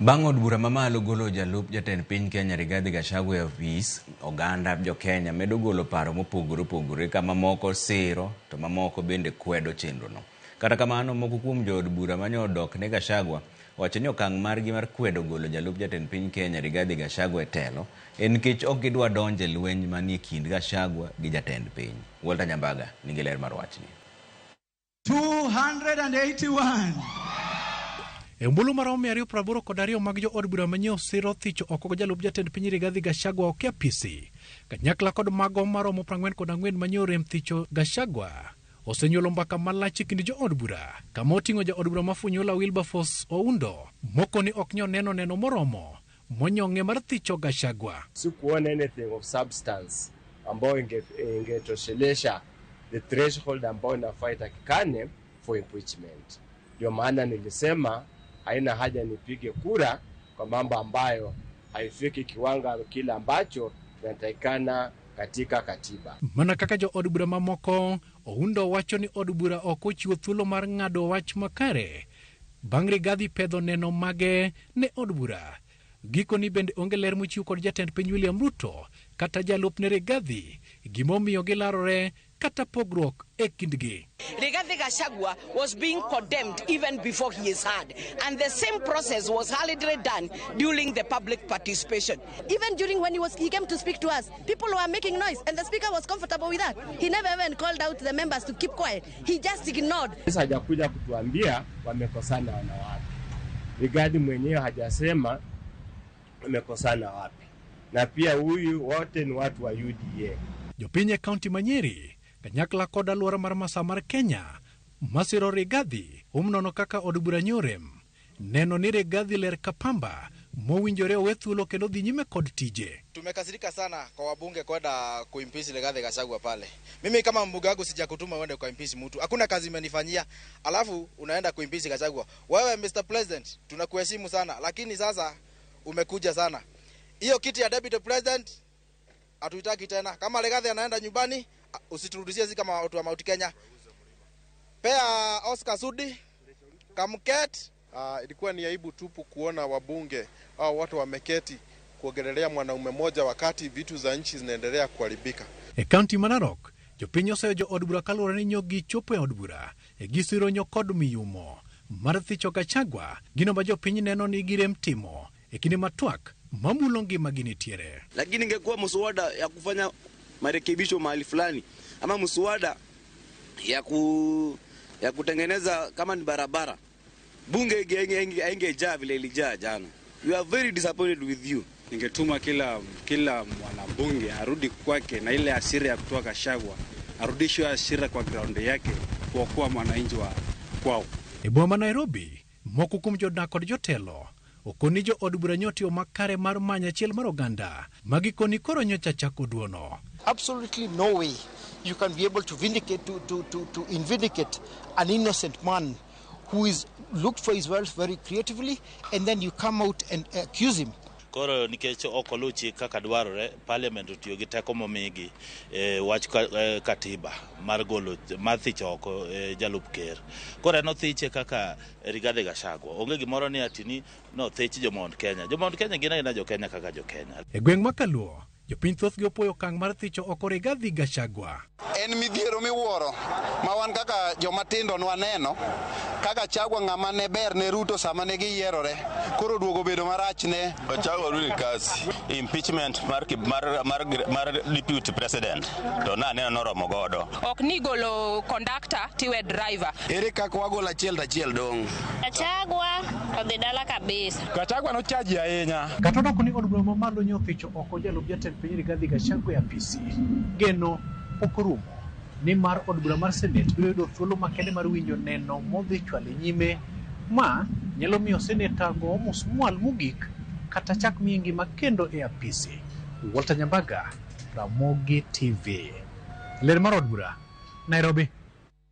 Bang' od bura mamalo golo jalup jatend piny Kenya Rigathi Gachagua e ofis, oganda jo Kenya medo golo paro mopogore opogore ka mamoko siro to mamoko bende kwedo chenrono. Kata kamano, moko kuom jood bura mane odok ne Gachagua owacho ni okang' margi mar kwedo golo jalup jatend piny Kenya Rigathi Gachagua e telo en nikech ok gidwa donjo e lweny manie kind Gachagua gi jatend piny. Walter Nyambaga nigi ler mar wachni. 281. E ombulu maromo 282 mag jood bura manyiewo siro thicho oko jalup jatend piny Rigathi Gachagua ok e apisi. Kanyakla kod mago maromo 44 manyiewo rem thicho Gachagua osenyuolo mbaka malach e kind jood bura kama oting'o jaod bura ma Funyula Wilberforce Oundo moko ni ok nyo neno neno moromo monyong'e mar thicho Gachagua. Sikuona anything of substance ambayo ingetoshelesha the threshold ambayo inafaa itakikane for impeachment. Ndio maana nilisema haina haja nipige kura kwa mambo ambayo haifiki kiwango kile ambacho kinatakikana katika katiba. Mana kaka jood bura mamoko, Oundo wacho ni od bura ok ochiwo thuolo mar ng'ado wach makare bang' Rigathi pedho neno mage ne od bura. Gikoni bende onge ler mochiw kod jatend piny William Ruto kata jalupne Rigathi gimomiyo gilarore kata pogruok e kindgi. Rigathi Gachagua was being condemned even before he is heard. And the same process was hardly done during the public participation. Even during when he came to speak to us, people were making noise and the speaker was comfortable with that. He never even called out the members to keep quiet. He just ignored. Sasa hajakuja kutuambia wamekosana na wapi. Rigathi mwenyewe hajasema wamekosana wapi. Na pia huyu wote ni watu wa UDA. Jopiny e kaunti ma Nyeri kanyakla kod alwora mar Masaa mar Kenya masiro Rigathi umnono kaka od bura nyorem neno ni Rigathi ler ka pamba mowinjore owe thuolo kendo dhi nyime kod tije. Tumekasirika sana kwa wabunge kwenda kuimpeach Rigathi Gachagua pale. Mimi kama mbunge wangu sijakutuma uende kuimpeach mtu. Hakuna kazi imenifanyia. Alafu unaenda kuimpeach Gachagua. Wewe Mr. President, tunakuheshimu sana, lakini sasa umekuja sana. Hiyo kiti ya Deputy President hatuitaki tena. Kama Rigathi anaenda nyumbani, usiturudishie sisi kama watu wa Mount Kenya. Pea Oscar Sudi, Kamket. Ilikuwa ni aibu tupu kuona wabunge au watu wameketi kuongelelea mwanaume mmoja wakati vitu za nchi zinaendelea kuharibika. E kaunti ma Narok, jopiny oseyo jo od bura kaluwore ni nyo gichopo e od bura e gisiro nyo kod miyumo mar thicho Gachagua, gino ma jopiny neno ni girem timo e kinde ma twak mamulo ngimagi nitiere. Lakini ingekuwa mswada ya kufanya marekebisho mahali fulani ama mswada ya kutengeneza kama ni barabara, bunge haingejaa vile ilijaa jana. We are very disappointed with you. Ningetuma kila mwanabunge arudi kwake na ile hasira ya kutoa Gachagua, arudishwe hasira kwa ground yake kuokoa mwananchi wa kwao. E boma ma Nairobi, moko kuom jodak kod jotelo okoni jo od bura nyotiyo makare mar manyo achiel mar oganda ma gikoni koro nyocha chako duono. Absolutely no way you can be able to vindicate, to invindicate an innocent man who is looked for his wealth very creatively, and then you come out and accuse him. Koro nikech ok oluw chik kaka dwarore, parliament otiyo gi teko momigi e wach katiba mar golo mar thicho oko jalup ker. Koro en othiche kaka Rigathi Gachagua. Onge gimoro ni ati ni nothich jo Mount Kenya. Jo Mount Kenya gin agina jo Kenya kaka jo Kenya. E gweng' ma Kaluo, jopiny thothgi opuoyo okang' mar thicho oko Rigathi Gachagua. En midhiero miwuoro ma wan kaka joma tindo nwaneno ka Gachagua ng'ama ne ber ne Ruto sama ne giyierore, koro oduogo bedo marach ne Gachagua rudi kazi. Impeachment mar deputy president to naneno noromo godo. Ok ni golo conductor tiwe driver. Ere kaka wagolo achiel to achiel dong'? Gachagua odhi dala kabisa. Gachagua nochaji ahinya. Kata odoko ni od bura mamalo nyothicho oko jalup jatend piny Rigathi Gachagua e apisi, geno pok orumo nimar od bura mar Senate biro yudo thuolo makende mar winjo neno modhi chwalo e nyime ma nyalo miyo seneta go musmwal mogik kata chak miye ngima kendo e apisi. Walter Nyambaga, Ramogi TV. Ler mar od bura, Nairobi.